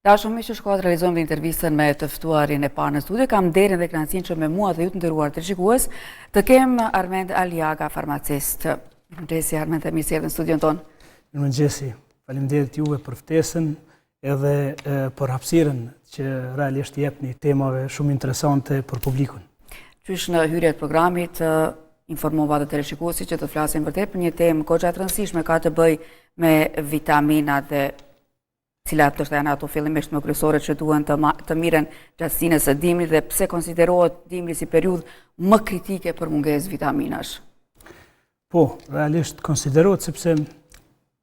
Dashur miq, është koha të realizojmë dhe intervistën me të ftuarin e parë në studio. Kam nderin dhe kënaqësinë që me mua dhe ju të nderuar teleshikues të kem Armend Aliaga, farmacist. Mirëmëngjesi Armend dhe mirë se erdhe në studion tonë. Mirëmëngjesi. Faleminderit juve për ftesën edhe për hapësirën që realisht jepni temave shumë interesante për publikun. Qysh në hyrje të programit informova dhe teleshikuesit që të flasim vërtet për një temë goxha të rëndësishme ka të bëjë me vitaminat dhe cilat ndoshta janë ato fillimisht më kryesore që duhen të, të merren gjatë stinës së dimrit dhe pse konsiderohet dimri si periudhë më kritike për mungesë vitaminash? Po, realisht konsiderohet sepse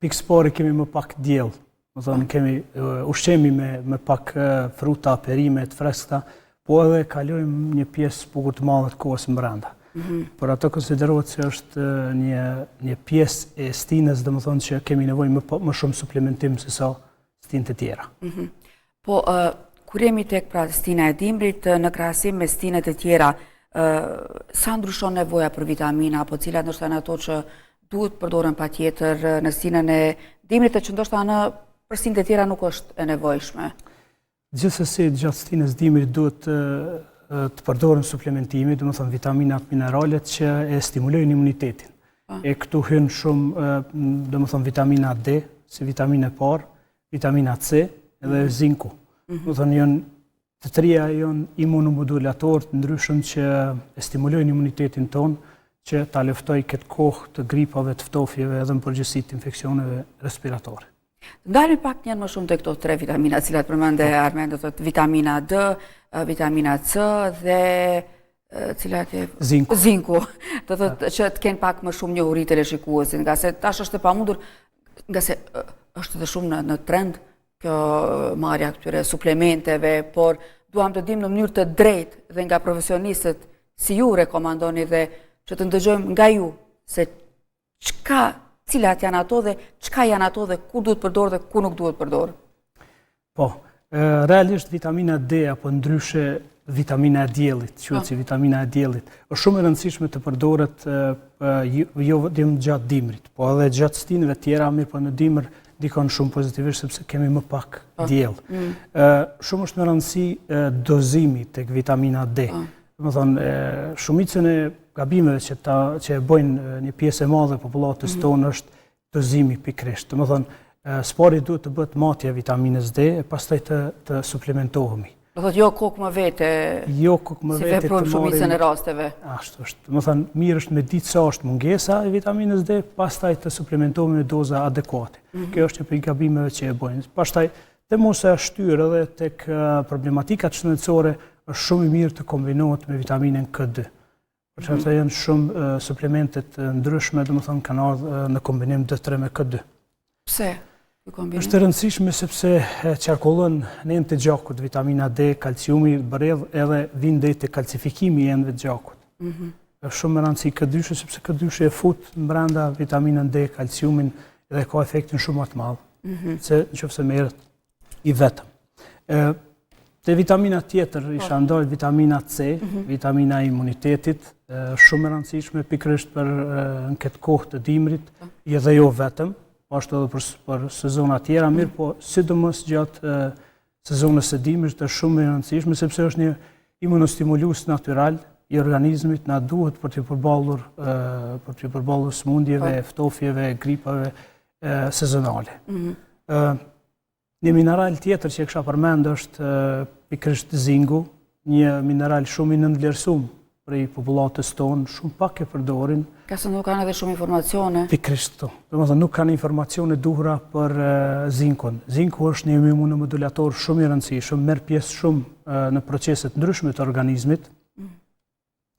pikësëpari kemi më pak diell. Domethënë, kemi, ushqemi me, me pak fruta, perime të freskëta, po edhe kalojmë një pjesë bukur të madhe të kohës mbrenda. Mm -hmm. Për ato konsiderohet se është një, një pjesë e stinës, domethënë që kemi nevojë më, më shumë suplementim se sa stinë të tjera. Mm -hmm. Po, uh, kur jemi tek pra stina e dimrit, në krahasim me stinët e tjera, uh, sa ndryshon nevoja për vitamina, apo cilat ndoshta janë ato që duhet përdoren patjetër në stinën e dimrit, e që ndoshta në për stinët e tjera nuk është e nevojshme? Gjithsesi, gjatë stinës dimrit duhet të, të përdoren suplementimi, domethënë vitaminat, mineralet që e stimulojnë imunitetin. Po. E këtu hyn shumë, domethënë vitamina D, si vitaminë e parë, vitamina C edhe mhm. zinku. Mhm. Domethënë janë të trija janë imunomodulatorë të ndryshëm që e stimulojnë imunitetin tonë, që ta luftojë këtë kohë të gripave, të ftofjeve edhe në përgjithësi të infeksioneve respiratore. Të ndalemi pak njëherë më shumë te këto tre vitamina, cilat përmende po. Armend, do thotë vitamina D, vitamina C dhe cilat e... Zinku. Zinku. Do thotë që të kenë pak më shumë njohuri teleshikuesit, ngase tash është e pamundur, ngase është edhe shumë në, në trend kjo marrja këtyre suplementeve, por duam të dimë në mënyrë të drejtë dhe nga profesionistët si ju rekomandoni dhe që të ndëgjojmë nga ju se çka, cilat janë ato dhe çka janë ato dhe kur duhet përdorë dhe kur nuk duhet përdorë? Po, realisht vitamina D apo ndryshe vitamina e diellit, quhet po. si vitamina e diellit, është shumë e rëndësishme të përdoret jo, jo vetëm gjatë dimrit, po edhe gjatë stinëve tjera, mirëpo në dimër ndikon shumë pozitivisht sepse kemi më pak po. diell. Mm. Shumë është me rëndësi dozimi tek vitamina D. Po. Domethënë, shumicën e gabimeve që, ta, që e bëjnë një pjesë e madhe e popullatës mm -hmm. tonë është dozimi pikërisht. Domethënë, s'pari duhet të bëhet matja e vitaminës D e pastaj të, të suplementohemi. Do thotë jo kokë më vete, jo kokë më vete, si veprojmë shumicën e rasteve. Ashtu është. Domethënë, mirë është me ditë sa është mungesa e vitaminës D, pastaj të suplementohemi me doza adekuate. Mm -hmm. Kjo është një prej gabimeve që e bëjnë. Pastaj, Të mos e shtyrë edhe tek problematikat shëndetësore, është shumë i mirë të kombinohet me vitaminën K2. Për që ato janë shumë suplemente të ndryshme, domethënë kanë ardhë në kombinim D3 me K2. Pse? Është e rëndësishme sepse qarkullon në enët e gjakut vitamina D, kalciumi, bredh edhe vjen deri te kalcifikimi i enëve të gjakut. Mm -hmm. Është shumë me rëndësi K2 sepse K2 e fut mbrenda vitaminën D, kalciumin dhe ka efektin shumë më të madh. Mm -hmm. Se në qoftë se merret i vetëm. Ë te vitamina tjetër, po. isha ndal vitamina C, mm -hmm. vitamina e imunitetit, shumë e rëndësishme pikërisht për në këtë kohë të dimrit, po. edhe jo vetëm, po ashtu edhe për, për sezona tjera, mm -hmm. mirëpo sidomos gjatë sezonës së dimrit është shumë e rëndësishme sepse është një imunostimulues natyral i organizmit na duhet për t'iu përballur për t'iu përballur sëmundjeve, po. ftofjeve, gripave sezonale. Mm -hmm. Një mineral tjetër që e kisha përmend është pikërisht zingu, një mineral shumë i nënvlerësum prej popullatës tonë, shumë pak e përdorin. Ngase nuk kanë edhe shumë informacione. Pikërisht këtu. Domethënë, nuk kanë informacione duhura për zinkun. Zinku është një imunomodulator shumë i rëndësishëm, merr pjesë shumë në procese të ndryshme të organizmit. Mm.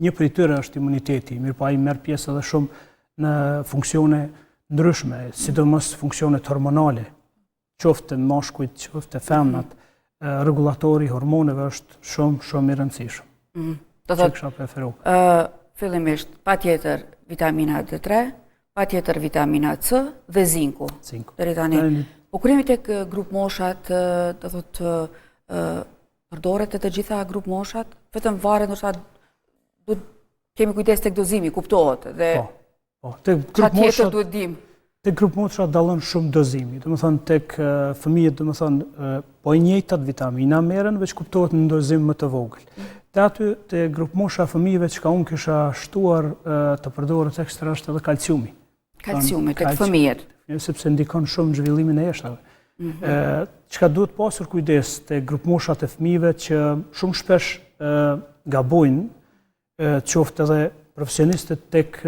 Një prej tyre është imuniteti, mirëpo ai merr pjesë edhe shumë në funksione ndryshme, sidomos funksionet hormonale. qoftë te meshkujt, qoftë te femnat, mm. rregullatori i hormoneve është shumë, shumë i rëndësishëm. Mm. Do të kisha preferu. Fillimisht, patjetër vitamina D3, patjetër vitamina C dhe zinku. Zinku. Deri tani. Po kur jemi tek grupmoshat, do thotë përdoret te të gjitha grupmoshat, vetëm varet ndoshta duhet kemi kujdes tek dozimi, kuptohet dhe Po. Po, te grupmoshat duhet dim. Te grupmoshat dallon shumë dozimi, domethënë tek fëmijët, domethënë po e njëjtat vitamina merren, veç kuptohet në dozim më të vogël. Te aty te grupmosha e fëmijëve çka unë kisha shtuar të përdoret ekstra është edhe kalciumi. Kalciumi tek fëmijët. Sepse ndikon shumë në zhvillimin e eshtrave. Mhm. Çka duhet pasur kujdes te grupmoshat e fëmijëve që shumë shpesh gabojnë qoftë edhe profesionistët tek,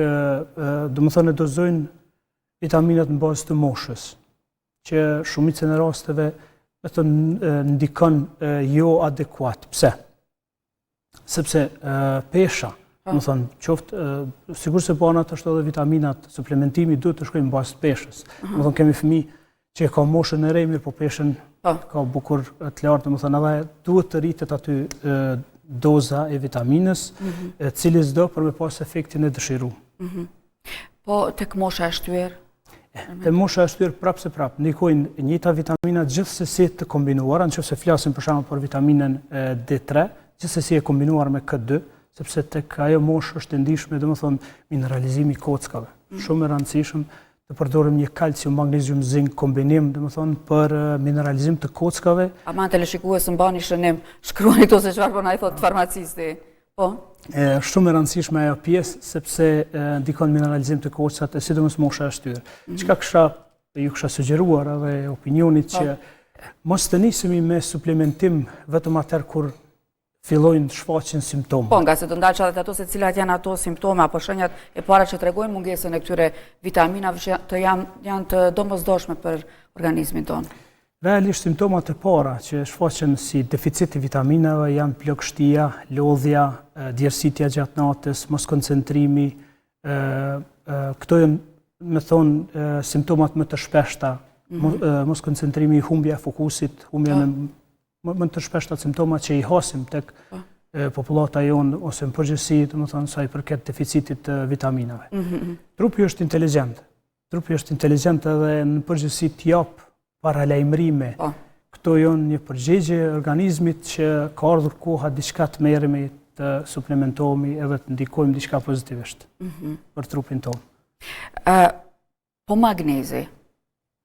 domethënë, dozojnë vitaminat në bazë të moshës, që shumicën e rasteve me thënë ndikon jo adekuat. Pse? Sepse pesha, po. domethënë, qoftë, sikurse barnat ashtu edhe vitaminat, suplementimi duhet të shkojë në bazë të peshës. Mhm. Domethënë, kemi fëmi që e ka moshën e re, mirëpo peshën po. ka bukur të lartë, domethënë edhe duhet të rritet aty doza e vitaminës, mm -hmm. e cilësdo për me pas efektin e dëshiruar. Mm -hmm. Po, tek mosha e shtyrë? Te mosha e shtyrë prapë se prapë, ndikojnë e njëjta vitamina gjithsesi të kombinuara, në qoftë se flasim për shembull për vitaminën D3, gjithsesi e kombinuar me K2, sepse tek ajo moshë është e ndjeshme, domethënë, mineralizimi i kockave. Mm -hmm. Shumë e rëndësishëm, të përdorim një kalcium, magnezium, zink kombinim, domethënë, për mineralizim të kockave. Aman teleshikues mbani shënim, shkruani këto se çfarë po na i thotë farmacisti. Po? E, shumë e rëndësishme ajo pjesë, sepse ndikon mineralizim të kockat, e sidomos mosha e shtyrë. Mm -hmm. Çka kisha, ju kisha sugjeruar edhe opinionit po. që mos të nisemi me suplementim vetëm atëherë kur fillojnë të shfaqen simptoma. Po, ngase do ndalsha edhe ato se cilat janë ato simptome apo shenjat e para që tregojnë mungesën e këtyre vitaminave që të janë, janë të domosdoshme për organizmin tonë. Realisht simptomat e para që shfaqen si deficit i vitaminave janë plogështia, lodhja, djersitja gjatë natës, moskoncentrimi, këto janë me thonë simptomat më të shpeshta, mm -hmm. moskoncentrimi, humbja e fokusit, humbja po. në më të shpeshta simptoma që i hasim tek po. popullata jonë ose në përgjithësi, domethënë sa i përket deficitit të vitaminave. Mm -hmm. Trupi është inteligjent. Trupi është inteligjent edhe në përgjithësi të jap paralajmërime. Po. Këto janë një përgjigje e organizmit që ka ardhur koha diçka të merremi, të suplementohemi edhe të ndikojmë diçka pozitivisht mm -hmm. për trupin tonë. Uh, Po magnezi?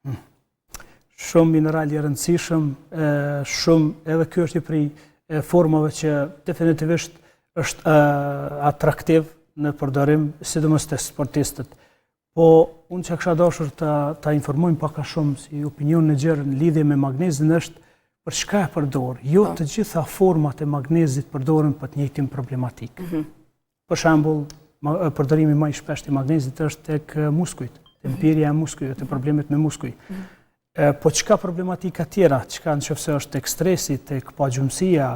Hmm. Shumë mineral i rëndësishëm, shumë edhe ky është një prej formave që definitivisht është atraktiv në përdorim, sidomos te sportistët. Po, unë që kisha dashur ta, ta informojmë pak a shumë si opinion në gjerë në lidhje me magnezin është për çka e përdor. Jo po. të gjitha format e magnezit përdoren për të njëjtin problematikë. Mm -hmm. Për shembull, përdorimi më i shpeshtë i magnezit është tek muskujt, te mpirja e muskujve, te problemet me muskuj. Mhm. Po çka problematika tjera, çka në qoftë se është tek stresi, tek pagjumësia,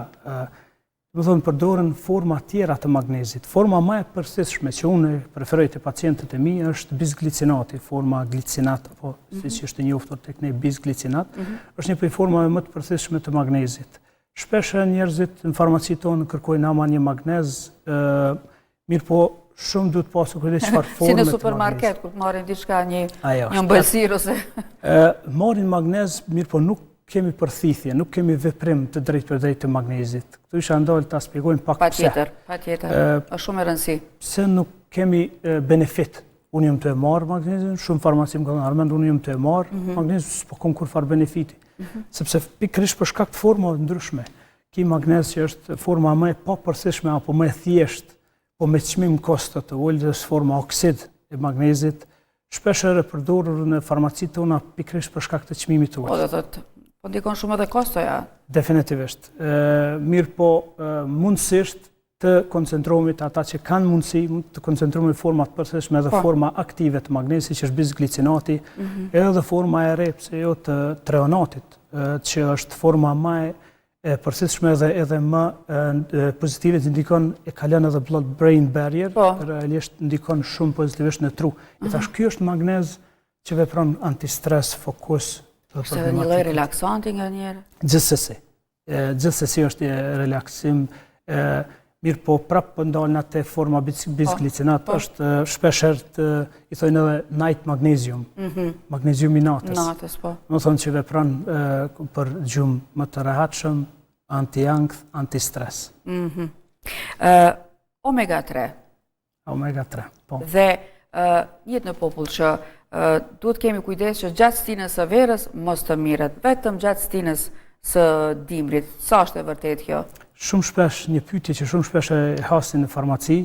domethënë përdoren forma tjera të magnezit. Forma më e përthithshme që unë preferoj te pacientët e mi është bisglicinati, forma glicinat, apo mm -hmm. siç është e njoftur tek ne bisglicinat, mm -hmm. është një prej formave më të përthithshme të magnezit. Shpesh njerëzit në farmaci tonë kërkojnë ama një magnez, mirëpo shumë duhet pasur kujdes çfarë forme. Si në supermarket, kur të marrin diçka një një ëmbëlsirë ose... Marrin magnez, mirëpo nuk kemi përthithje, nuk kemi veprim të drejtpërdrejtë të magnezit. Këtu isha ndalë ta shpjegojmë pak pse. Patjetër, patjetër, është shumë e rëndësi. Pse nuk kemi benefit Unë jam tu e marrë magnezin, shumë farmaci më kanë thënë, Armend, unë jam tu e marrë mm -hmm. magnezin, s'po kom kurrfarë benefiti. Mm -hmm. Sepse pikërisht për shkak të formave të ndryshme, ki magnez që është forma më e papërthithshme apo më e thjeshtë, po me çmim kosto të ulët, është forma oksid e magnezit, shpesh herë e përdorur në farmacitë tona pikërisht për shkak të çmimit të ulët. Po do thotë, po ndikon shumë edhe kostoja. Definitivisht. Ë mirëpo mundësisht të koncentrohemi te ata që kanë mundësi të koncentrohemi forma të përthithshme edhe po. forma aktive të magnezit që është bisglicinati, mm -hmm. edhe forma e re pse jo të treonatit, që është forma më e përthithshme edhe edhe më pozitive që ndikon e kalon edhe blood brain barrier, po. realisht ndikon shumë pozitivisht në tru. Mm -hmm. E tash ky është magnez që vepron antistres, fokus, dhe problematikë. Është edhe një lloj relaksanti nganjëherë? Gjithsesi. Gjithsesi është relaksim, mirëpo prapë po ndalna te forma po, bisglicinat, po. është shpeshherë të, i thojnë edhe night magnesium, mhm. magnezium i natës. Natës, po. Domethonë që vepron për gjumë më të rehatshëm, anti-ankth, anti-stres. Mhm. Omega 3. Omega 3, po. Dhe njihet në popull që duhet kemi kujdes që gjatë stinës së verës mos të mirret, vetëm gjatë stinës së dimrit. Sa është e vërtetë kjo? Shumë shpesh një pyetje që shumë shpesh e hasim në farmaci,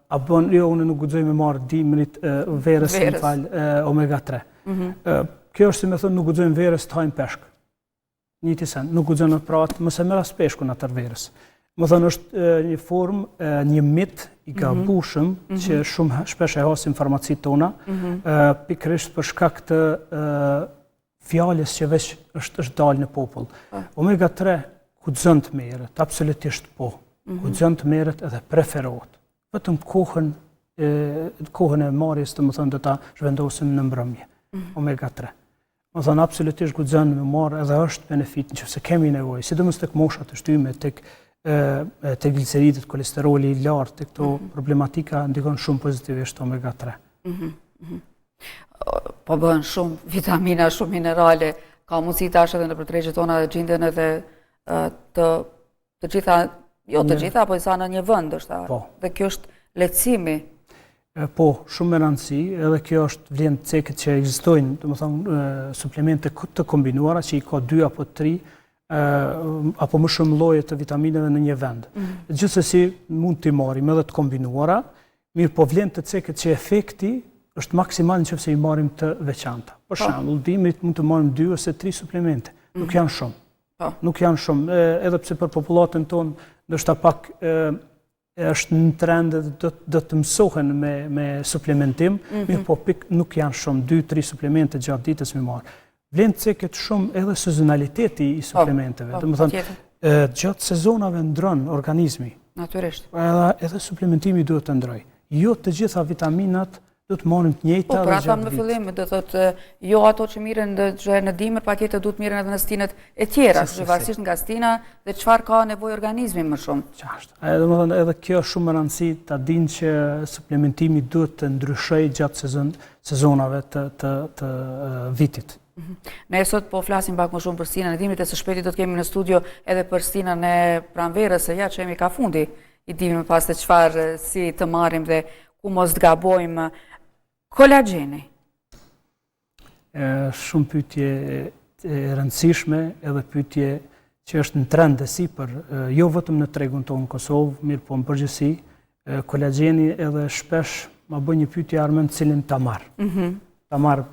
a bën, jo, unë nuk guxoj me marrë dimrit verës, më fal, omega 3. Mhm. Kjo është si me thënë, nuk guxojmë verës të hajmë peshk. Njëjti sen, nuk guxon pra atë, mos e merr as peshkun atëherë verës. Domethënë është një formë, një mit i mhm. gabushëm, mm -hmm. që shumë shpesh e hasim n'farmacitë tona, mm -hmm. pikërisht për shkak të fjalës që veç është, është dalë në popull. Po. Omega 3 guxon të merret, absolutisht po. Mm -hmm. Guxon të merret edhe preferohet. Vetëm kohën e, kohën e marrjes, domethënë, do ta zhvendosim në mbrëmje. Mm -hmm. Omega 3. Domethënë, absolutisht guxon me marrë edhe është benefit në qoftë se kemi nevojë, sidomos tek moshat e shtyme, tek trigliceridet, kolesteroli i lartë, tek këto mm -hmm. problematika ndikon shumë pozitivisht omega 3. Mm -hmm. Po bëhen shumë vitamina, shumë minerale, ka mundësi tash edhe nëpër tregjet tona dhe gjinden edhe të të gjitha, jo të gjitha, apo disa në një vend është, po. Dhe kjo është lehtësimi. Po, shumë me rëndësi, edhe kjo është vlen të ceket që ekzistojnë, domethënë, suplemente të kombinuara, që i ka dy apo tri, apo më shumë lloje të vitaminave në një vend. Mm -hmm. Gjithsesi, mund t'i marrim edhe të kombinuara, mirëpo vlen të ceket që efekti është maksimal në qoftë se i marrim të veçanta. Për po. shembull, dimrit mund të marrim dy ose tri suplemente, nuk mm -hmm. janë shumë. Po. Nuk janë shumë, edhe pse për popullatën tonë, ndoshta pak është në trend dhe do, do të mësohen me, me suplementim, mm -hmm. mirëpo pik nuk janë shumë, 2-3 suplemente gjatë ditës me marrë. Vlen të ceket shumë edhe sezonaliteti i po, suplementeve. Po, Domethënë, gjatë sezonave ndron organizmi. Natyrisht. Edhe, edhe suplementimi duhet të ndrojë. Jo të gjitha vitaminat do të marrim të njëjta po, pra thamë në fillim, do thotë jo ato që mirren në në dimër, patjetër duhet mirren edhe në stinët e tjera, që varësisht nga stina dhe çfarë ka nevojë organizmi më shumë. Qashtu. Edhe domethënë edhe kjo është shumë me rëndësi ta dinë që suplementimi duhet të ndryshojë gjatë sezon, sezonave të, të, të vitit. Mhm. Ne sot po flasim pak më shumë për stinën e dimrit e së shpejti do të kemi në studio edhe për stinën e pranverës, se ja që jemi ka fundi i dimrit më pas të çfarë si të marrim dhe ku mos të gabojmë kolagjeni. Shumë pyetje e rëndësishme edhe pyetje që është në trend e sipër, jo vetëm në tregun tonë në Kosovë, mirëpo në përgjithësi, kolagjeni edhe shpesh ma bëjnë një pyetje Armend cilin ta marr. Mm -hmm. Ta marr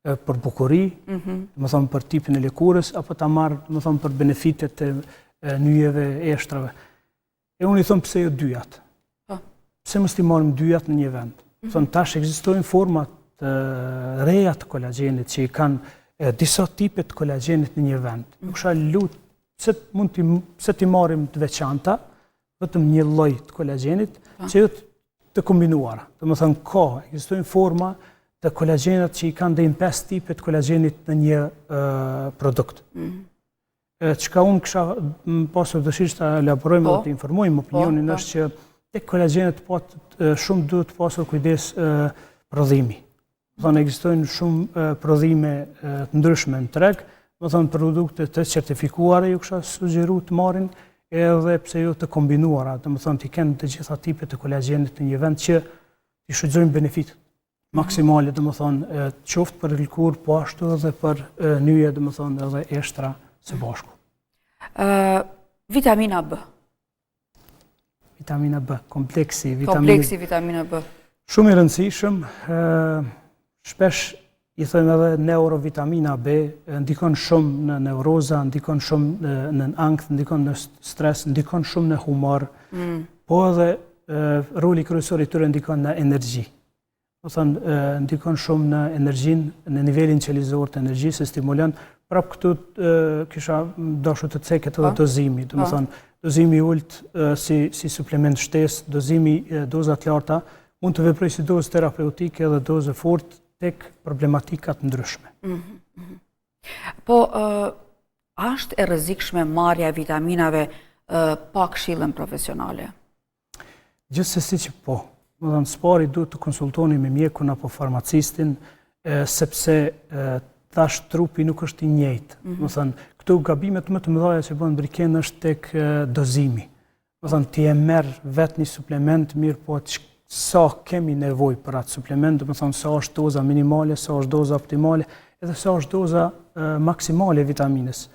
për bukuri, mm -hmm. domethënë për tipin e lëkurës, apo ta marr, domethënë për benefitet e nyjeve, eshtrave. E unë i thom pse jo dyjat. Po. Pse mos t'i marrim dyjat në një vend? Mm -hmm. Thonë tash ekzistojnë forma të reja të kolagjenit që i kanë disa tipe të kolagjenit në një vend. Mm -hmm. Ju kisha lut pse mund t'i pse t'i marrim të veçanta, vetëm një lloj të kolagjenit, po. pse jo të kombinuara. Domethënë ka, ekzistojnë forma të kolagjenit që i kanë deri në 5 tipe të kolagjenit në një produkt. Mm -hmm. Çka unë kisha pasur dëshirë ta elaborojmë po. dhe të informojmë po, opinionin po. është që tek kolagjenet po shumë duhet të pasur kujdes prodhimi. Domethënë ekzistojnë shumë prodhime të ndryshme në treg, domethënë produkte të certifikuara ju kisha sugjeru të marrin edhe pse jo të kombinuara, domethënë t'i kenë të gjitha tipet e kolagjenit në një vend që t'i shfrytëzojmë benefitet maksimale, domethënë, qoftë për lëkurë, po ashtu edhe për nyje, domethënë, edhe eshtra së bashku. Vitamina B. Vitamina B, kompleksi, vitamina... Kompleksi vitamina B. Shumë i rëndësishëm, shpesh i thojmë edhe neurovitamina B, ndikon shumë në neuroza, ndikon shumë në ankth, ndikon në stres, ndikon shumë në humor, mm. po edhe roli kryesor i tyre ndikon në energji. Domethënë, ndikon shumë në energjinë, në nivelin qelizor të energjisë, e stimulon. Prapë këtu kisha dashur të ceket edhe po. dozimi, domethënë, po. dozimi i ulët si, si suplement shtesë, dozimi doza të larta, mund të veprojë si dozë terapeutike edhe dozë e fortë tek problematika të ndryshme. Mhm, mhm. Po, a është e rrezikshme marrja e vitaminave pa këshillën profesionale? Gjithsesi që po. Domethënë, së pari duhet të konsultoni me mjekun apo farmacistin, sepse tash trupi nuk është i njëjtë. Mm -hmm. Domethënë, këto gabimet më të mëdhaja që bën Briken është tek dozimi. Domethënë, ti e merr vetë një suplement, mirëpo sa kemi nevojë për atë suplement, domethonë sa është doza minimale, sa është doza optimale, edhe sa është doza maksimale e vitaminës.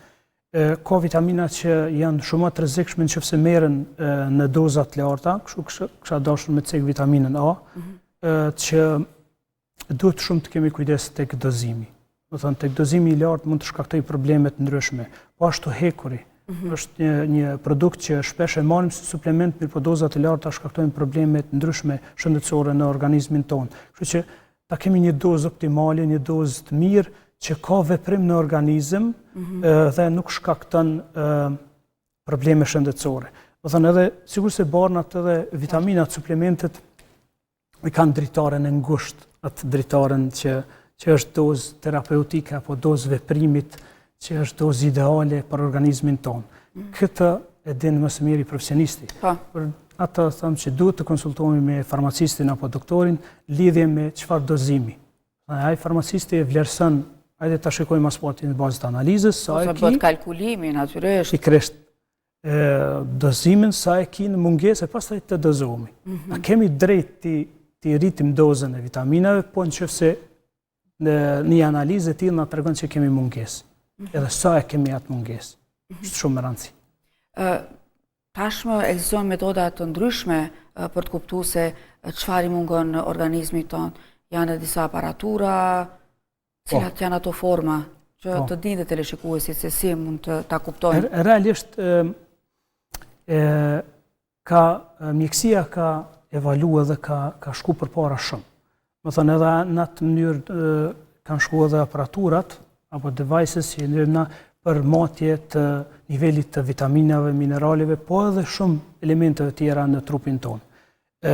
Ka vitamina që janë shumë më të rrezikshme në qoftë se merren në doza të larta, kështu kisha dashur me cek vitaminën A, mhm. që duhet shumë të kemi kujdes tek dozimi. Domethonë, tek dozimi i lartë mund të shkaktojë probleme të ndryshme. Po ashtu hekuri, mm -hmm. është një, një produkt që shpesh e marrim si suplement, mirëpo dozat e larta shkaktojnë probleme të ndryshme shëndetësore në organizmin tonë. Kështu që ta kemi një dozë optimale, një dozë të mirë që ka veprim në organizëm mm -hmm. dhe nuk shkakton probleme shëndetësore. Domethonë edhe, sikurse barnat edhe vitaminat, suplementet, e kanë dritaren e ngushtë, atë dritaren që, që është dozë terapeutike apo dozë veprimit, që është dozë ideale për organizmin tonë. Mm. Këtë e din më së miri profesionisti. Po. Për atë them që duhet të konsultohemi me farmacistin apo doktorin lidhje me çfarë dozimi. Ai farmacisti e vlerëson, ajde ta shikojmë ma s'pari në bazë të analizës, sa e ki... Bëhet kalkulimi, natyrisht. Pikërisht dozimin sa e ki në mungesë e pastaj të dozohemi. Mm -hmm. A kemi drejt t'i, t'i rritim dozën e vitaminave, po në qoftë se në një analizë e tillë na tregon që kemi mungesë. Mm -hmm. Edhe sa e kemi atë mungesë. Mm -hmm. Shumë me rëndësi. Tashmë ekzistojnë metoda të ndryshme për të kuptu se çfarë i mungon organizmit tonë. Janë edhe disa aparatura, Po. Cilat janë ato forma që po. të dinë dhe teleshikuesit se si mund të ta kuptojnë? Realisht, e, ka, mjekësia ka evalu edhe ka, ka shku përpara shumë. Domethonë edhe në atë mënyrë kanë shku edhe aparaturat, apo devices që i na për matje të nivelit të vitaminave, mineraleve, po edhe shumë elementeve tjera në trupin tonë.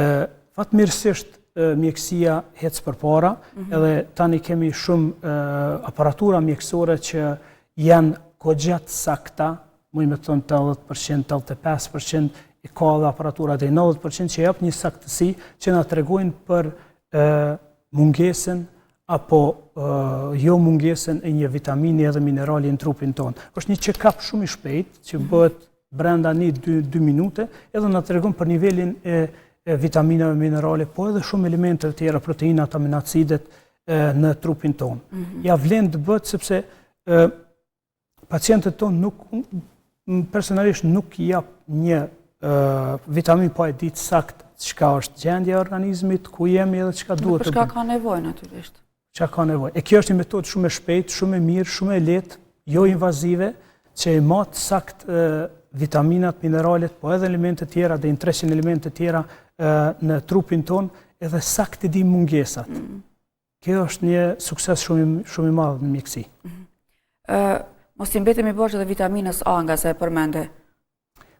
Fatmirësisht mjekësia hec përpara, mhm. edhe tani kemi shumë aparatura mjekësore që janë goxha të sakta, muj me thonë 80%, 85%, e ka edhe aparatura deri 90% që jap një saktësi që na tregojnë për mungesën apo jo mungesën e një vitamini edhe minerali në trupin tonë. Është një check-up shumë i shpejtë që mhm. bëhet brenda një, dy, dy minute, edhe na tregon për nivelin e, e vitaminave, minerale, po edhe shumë elemente të tjera, proteinat, aminoacidet në trupin tonë. Mm -hmm. Ja vlen të bëhet sepse e, pacientët tonë nuk, personalisht nuk jap një e, vitamin pa e ditë sakt çka është gjendja e organizmit, ku jemi edhe çka duhet të bëjmë. Për çka ka nevojë natyrisht. Çka ka nevojë. E kjo është një metodë shumë e shpejtë, shumë e mirë, shumë e lehtë, jo invazive, që e mat sakt vitaminat, mineralet, po edhe elemente tjera, deri në 300 elemente tjera në trupin tonë, edhe sakt i di mungesat. Mm. Kjo është një sukses shumë, shumë i madh në mjekësi. Mm. Mos i mbetemi borxh edhe vitaminës A ngase e përmende.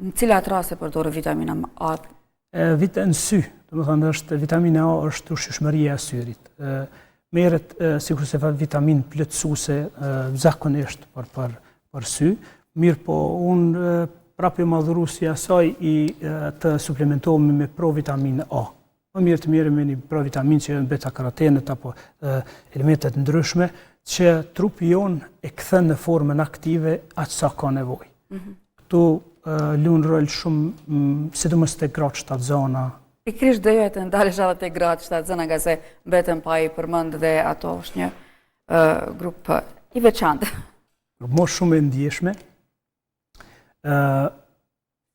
Në cilat raste përdoret vitamina A? Vit në sy, domethonë është vitamina A është ushqyeshmëria e syrit. Merret sikurse vitaminë plotësuese zakonisht për për për sy, mirëpo unë prapë jam adhurues i asaj i të suplementohemi me provitaminë A. Më mirë të merremi me një provitaminë që janë beta-karotenët apo elemente të ndryshme që trupi jonë e kthen në formën aktive aq sa ka nevojë. Mm -hmm. Këtu luan rol shumë, sidomos te gratë shtatzana. Pikërisht doja të ndalesha edhe te gratë shtatzana, ngase mbetëm pa i përmend dhe ato është një grup i veçantë. Moshë shumë e ndjeshme,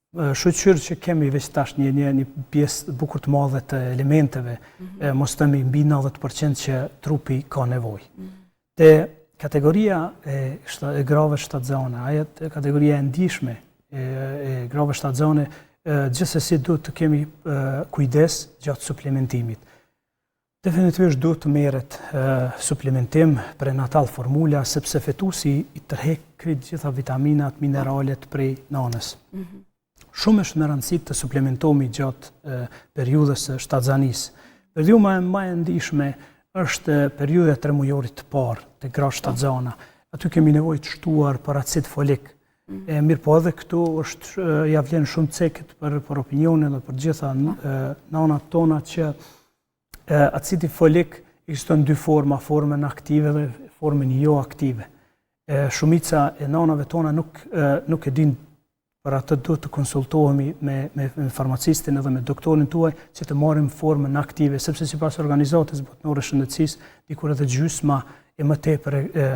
Shyqyr që kemi veç tash një, një, një pjesë bukur të madhe të elementeve, mm -hmm. mos themi mbi 90% që trupi ka nevojë. Mm -hmm. Te kategoria e, shta, e grave shtatzane, ajo te kategoria e ndjeshme e, e grave shtatzane, gjithsesi duhet të kemi e, kujdes gjatë suplementimit. Definitivisht duhet të merret suplementim prenatal formula sepse fetusi i tërhek krejt gjitha vitaminat, mineralet prej nanës. Mm -hmm. Shumë është me rëndësi të suplementohemi gjatë periudhës së shtatzanisë. Periudha më e ndjeshme është periudha e tremujorit të parë te gratë shtatzana. Aty kemi nevojë të shtuar për acid folik. Mm. E mirëpo edhe këtu është ja vlen shumë ceket për për opinionin dhe për gjitha nanat tona që Acidi folik ekziston dy forma, formën aktive dhe formën jo aktive. Shumica e nanave tona nuk nuk e dinë. Për atë duhet të konsultohemi me, me, me farmacistin edhe me doktorin tuaj që të marrim formën aktive, sepse sipas Organizatës Botërore Shëndetësisë, dikur edhe gjysma e më tepër e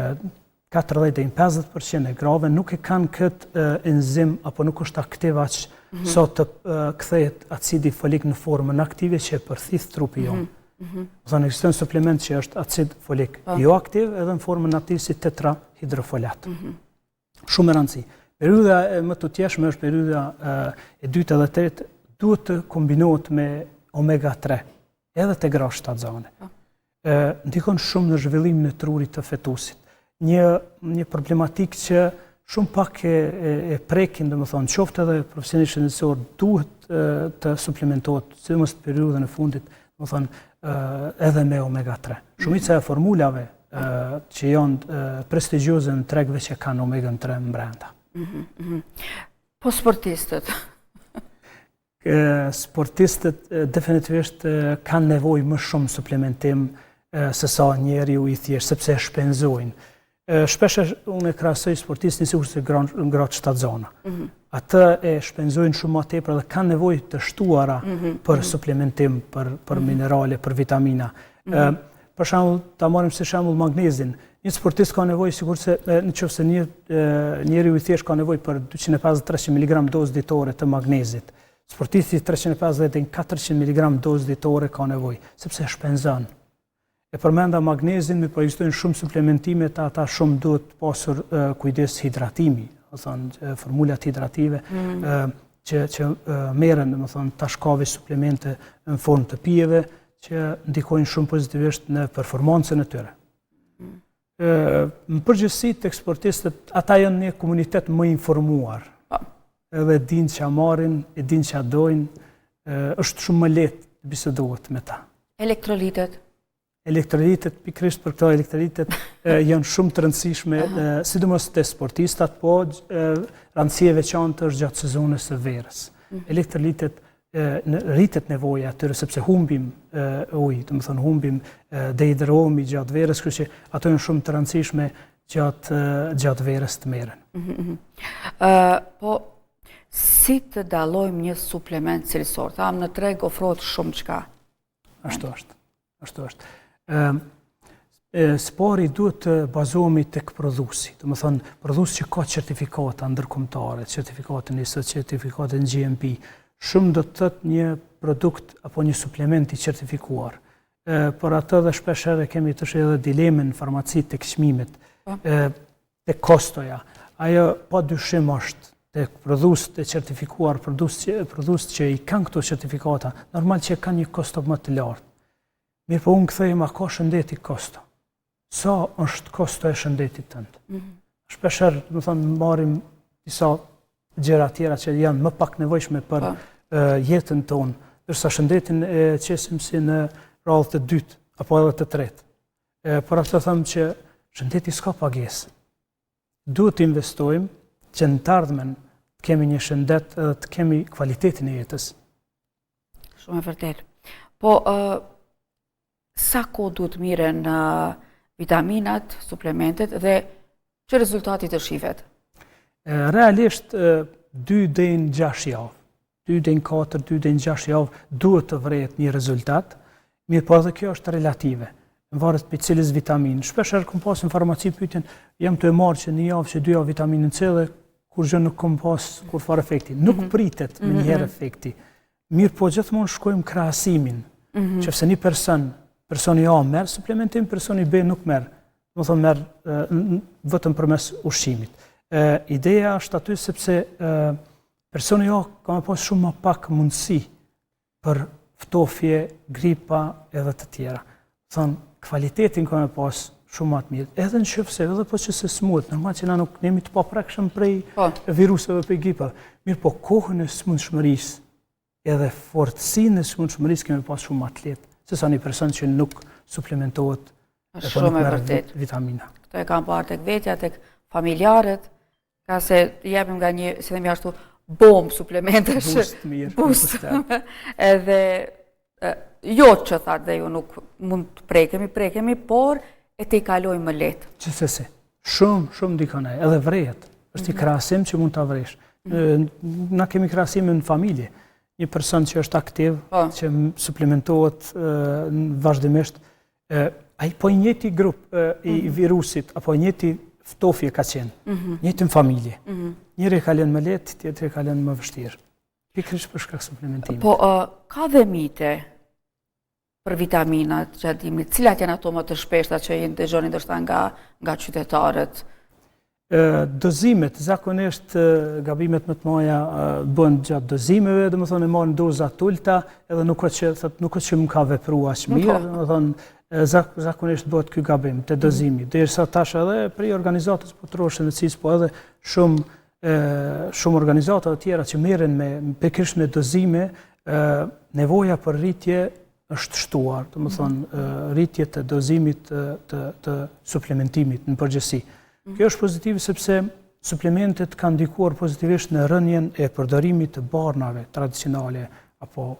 40 deri në 50% e grave nuk e kanë këtë enzim apo nuk është aktiv aq mm -hmm. sa të kthehet acidi folik në formën aktive që e përthith trupi mhm, jonë. Mm -hmm. Domethënë, ekziston suplement që është acid folik po. jo aktiv edhe në formën aktive si tetrahidrofolat. Mm -hmm. Shumë me rëndësi. Periudha e mëtutjeshme është periudha e dytë edhe tretë, duhet të kombinohet me omega 3, edhe te gratë shtatzane. Po. Ndikon shumë në zhvillimin e trurit të fetusit. Një, një problematikë që shumë pak e, e, e prekin, domethënë, qoftë edhe profesionistë shëndetësor, duhet të suplementohet, sidomos në periudhën e fundit, domethënë, edhe me omega 3. Shumica e formulave që janë prestigjioze në treg veç e kanë omega 3 mbrenda. Mhm, mhm. Po sportistët? Sportistët definitivisht kanë nevojë më shumë suplementim se sa njeriu i thjeshtë, sepse e shpenzojnë. Shpesh unë e krahasoj sportistin sikurse gratë shtatzana. Mm -hmm. Atë e shpenzojnë shumë ma tepër dhe kanë nevojë të shtuara mm -hmm. për mhm. suplementim, për, për mm -hmm. minerale, për vitamina. Mm -hmm. Për shembull, ta marrim si shembull magnezin. Një sportist ka nevojë sikurse në qoftë se një njeriu i thjeshtë ka nevojë për 250-300 mg dozë ditore të magnezit. Sportisti 350 deri në 400 mg dozë ditore ka nevojë, sepse shpenzon. E përmenda magnezin, mirëpo ekzistojnë shumë suplementime te ata shumë duhet pasur kujdes hidratimi, domethënë formulat hidrative mm. që që merren, domethënë tash ka veç suplemente në formë të pijeve që ndikojnë shumë pozitivisht në performancën e tyre. Mm. Në përgjithësi tek sportistët, ata janë një komunitet më i informuar. Po. Edhe dinë çka marrin, e dinë çka dojnë, është shumë më lehtë të bisedohet me ta. Elektrolitet? Elektrolitet, pikërisht për këto elektrolitet janë shumë të rëndësishme, sidomos te sportistat, po rëndësi e veçantë është gjatë sezonës së verës. Mhm. Elektrolitet rritet nevoja e tyre sepse humbim ujë, domethënë humbim dehidrohemi gjatë verës, kështu që ato janë shumë të rëndësishme gjatë gjatë verës të merren. Mhm, mhm. Po si të dallojmë një suplement cilësor? Thamë në treg ofrohet shumë çka. Ashtu është. Ashtu është. Ëm së pari duhet të bazohemi tek prodhuesi, domethënë prodhues që ka certifikata ndërkombëtare, certifikatën ISO, certifikatën GMP, shumë do të thotë një produkt apo një suplement i certifikuar. Ë por atë dhe shpesh herë kemi tash edhe dilemën në farmaci tek çmimet. Po. Ë tek kostoja. Ajo pa dyshim është tek prodhuesit e certifikuar, prodhuesit që i kanë këto certifikata, normal që kanë një kosto më të lartë. Mirëpo unë kthehem a ka shëndeti kosto. Sa është kosto e shëndetit tënd? Mm -hmm. Shpeshherë, domethënë, marrim disa gjëra tjera që janë më pak nevojshme për po. jetën tonë, ndërsa shëndetin e qesim si në radhë të dytë, apo edhe të tretë. E, por atë them që shëndeti s'ka pagesë. Duhet të investojmë që në të ardhmen të kemi një shëndet edhe të kemi kvalitetin e jetës. Shumë e vërtetë. Po, sa kohë duhet të merren vitaminat, suplementet dhe që rezultati të shifet? Realisht, 2 deri në 6 javë. 2 deri në 4, 2 deri në 6 javë duhet të vërehet një rezultat, mirëpo edhe kjo është relative. Varet prej cilës vitaminë. Shpesh herë kom pas në farmaci pyetjen, jam tu e marrë që një javë që dy javë vitaminën C dhe kurgjë nuk kom pas kurrfarë efekti. Nuk mm -hmm. pritet mm -hmm. menjëherë efekti. Mirëpo gjithmonë shkojmë krahasimin. Mm -hmm. Qoftë se një person, personi A merr suplementim, personi B nuk merr. Domethënë merr vetëm përmes ushqimit. E, ideja është aty sepse e, Personi A ka me pas shumë ma pak mundësi për ftofje, gripa edhe të tjera. Thonë, kvalitetin ka me pas shumë ma të mirë. Edhe në qoftë se, edhe po që se smuhet, normal që na nuk jemi të paprekshëm prej po. viruseve, prej gripave. Mirëpo, kohën e smundshmërisë, edhe fortësinë e smundshmërisë kemi pas shumë ma të lehtë, se sa një person që nuk suplementohet e po nuk merr vitamina. Këtë e kam parë tek vetja, tek familjarët, Ka se jepim nga një, si themi ashtu, bombë suplementesh. Boost mirë. Boost. Edhe, jo që thatë dhe ju nuk mund të prekemi, prekemi, por e tejkalojmë më lehtë. Gjithsesi, shumë, shumë ndikon, edhe vrehet. është një mhm. krahasim që mund ta vresh. Mhm. Na kemi krahasime në familje. Një person që është aktiv, po. që suplementohet vazhdimisht, ai po i njëjti grup i mhm. virusit, apo i njëjti ftofje ka qenë, mhm. njëjtën familje. Njëri e kalon më lehtë, tjetri e kalon më vështirë. Pikërisht për shkak suplementimit. Po, ka dhe mite për vitaminat gjatë dimrit, cilat janë ato më të shpeshta që i dëgjoni ndoshta nga, nga qytetarët? Dozimet, zakonisht gabimet më të mëdha bëhen gjatë dozimeve, domethënë e marrin doza të ulta, edhe nuk është që thotë nuk është që më ka vepruar aq mirë, po. domethënë zakonisht bëhet ky gabim te dozimi. Derisa tash edhe prej organizatës botërore shëndetësisë, po edhe shumë shumë organizata të tjera që merren me pikërisht me dozime, nevoja për rritje është shtuar, domethënë mhm. rritje të dozimit të, të, të suplementimit në përgjithësi. Mhm. Kjo është pozitive sepse suplementet kanë ndikuar pozitivisht në rënien e përdorimit të barnave tradicionale apo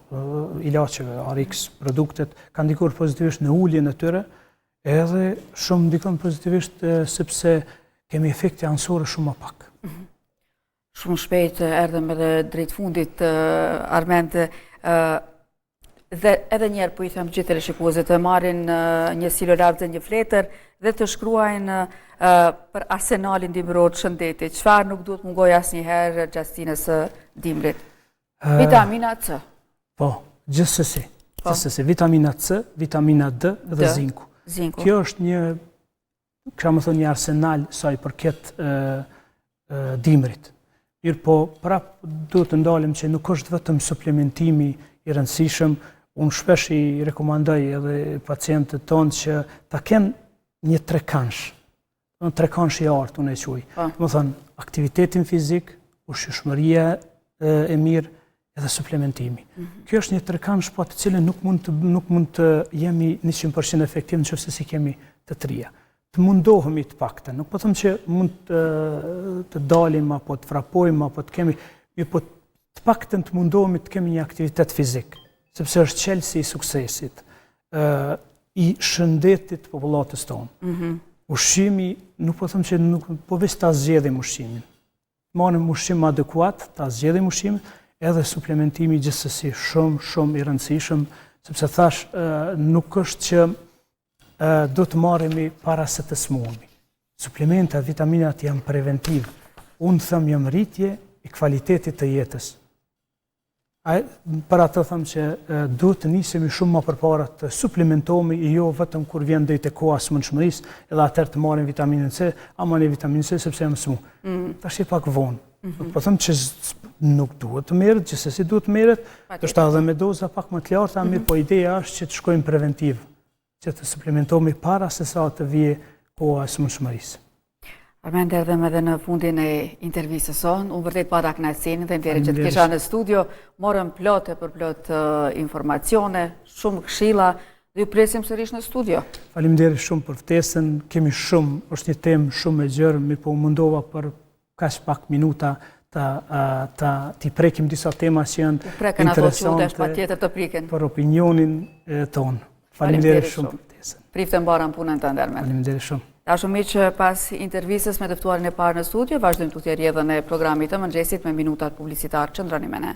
ilaçeve, RX produktet, kanë ndikuar pozitivisht në uljen e tyre, Edhe shumë ndikon pozitivisht sepse kemi efekte anësore shumë më pak. Mhm. Shumë shpejt erdhëm edhe drejt fundit, Armend, dhe edhe njëherë po i them gjithë teleshikuesve të marrin një stilo laps dhe një fletër dhe të shkruajnë për arsenalin dimëror të shëndetit. Çfarë nuk duhet mungojë asnjëherë gjatë stinës së dimrit? Vitamina C. Po, gjithsesi. Po. Gjithsesi, vitamina C, vitamina D dhe zinku. Zinku. Kjo është një, kisha me thënë, një arsenal sa i përket e, e, dimrit. Mirëpo, prap duhet të ndalem që nuk është vetëm suplementimi i rëndësishëm, unë shpesh i rekomandoj edhe pacientët tonë që ta kenë një trekansh, Në trekansh i artë, unë e quj. Po. Domethënë, aktivitetin fizik, ushqyeshmëria e mirë, edhe suplementimi. Mhm. Kjo është një trekansh pa të cilën nuk mund të, nuk mund të jemi 100% efektiv në qoftë se s'i kemi të trija. Të mundohemi të paktën, nuk po them që mund të, të dalim apo të vrapojmë apo të kemi, mirëpo të paktën të mundohemi të kemi një aktivitet fizik, sepse është çelësi i suksesit. i shëndetit të popullatës tonë. Mhm. Ushqimi, nuk po them që nuk, po veç ta zgjedhim ushqimin. Marrim ushqim adekuat, ta zgjedhim ushqimin, edhe suplementimi gjithsesi shumë, shumë i rëndësishëm, sepse thash, nuk është që do të marremi para se të smuhemi. Suplementat, vitaminat janë preventiv. Unë them janë rritje e kvalitetit të jetës. A, për atë them që duhet të nisemi shumë më përpara të suplementohemi e jo vetëm kur vjen deri te koha e sëmundshmërisë, edhe atëherë të marrim vitaminën C, ama një vitaminë C sepse jam smu. Mm. Tash je pak vonë. Mm -hmm. Po them që nuk duhet të merret, gjithsesi duhet të merret, ndoshta edhe me doza pak më të larta, mm -hmm. mirëpo ideja është që të shkojmë preventiv. që të suplementohemi para se sa të vijë koha e sëmundshmërisë. Armend, erdhëm edhe në fundin e intervistës sonë. Unë vërtet pata kënaqësinë dhe nderin që të kisha në studio. Morëm plot e përplot informacione, shumë këshilla dhe ju presim sërish në studio. Faleminderit shumë për ftesën. Kemi shumë, është një temë shumë e gjerë, mirëpo u mundova për kaq pak minuta ta ta t'i prekim disa tema që janë interesante patjetër të preken për opinionin tonë. Faleminderit shumë për ftesën. Priftë e mbara në punën tënde, Armend. Faleminderit shumë. Të dashur miq, pas intervistës me të ftuarin e parë në studio, vazhdojmë tutje rrjedhën e programit të mëngjesit me minutat publicitar. Qëndroni me ne.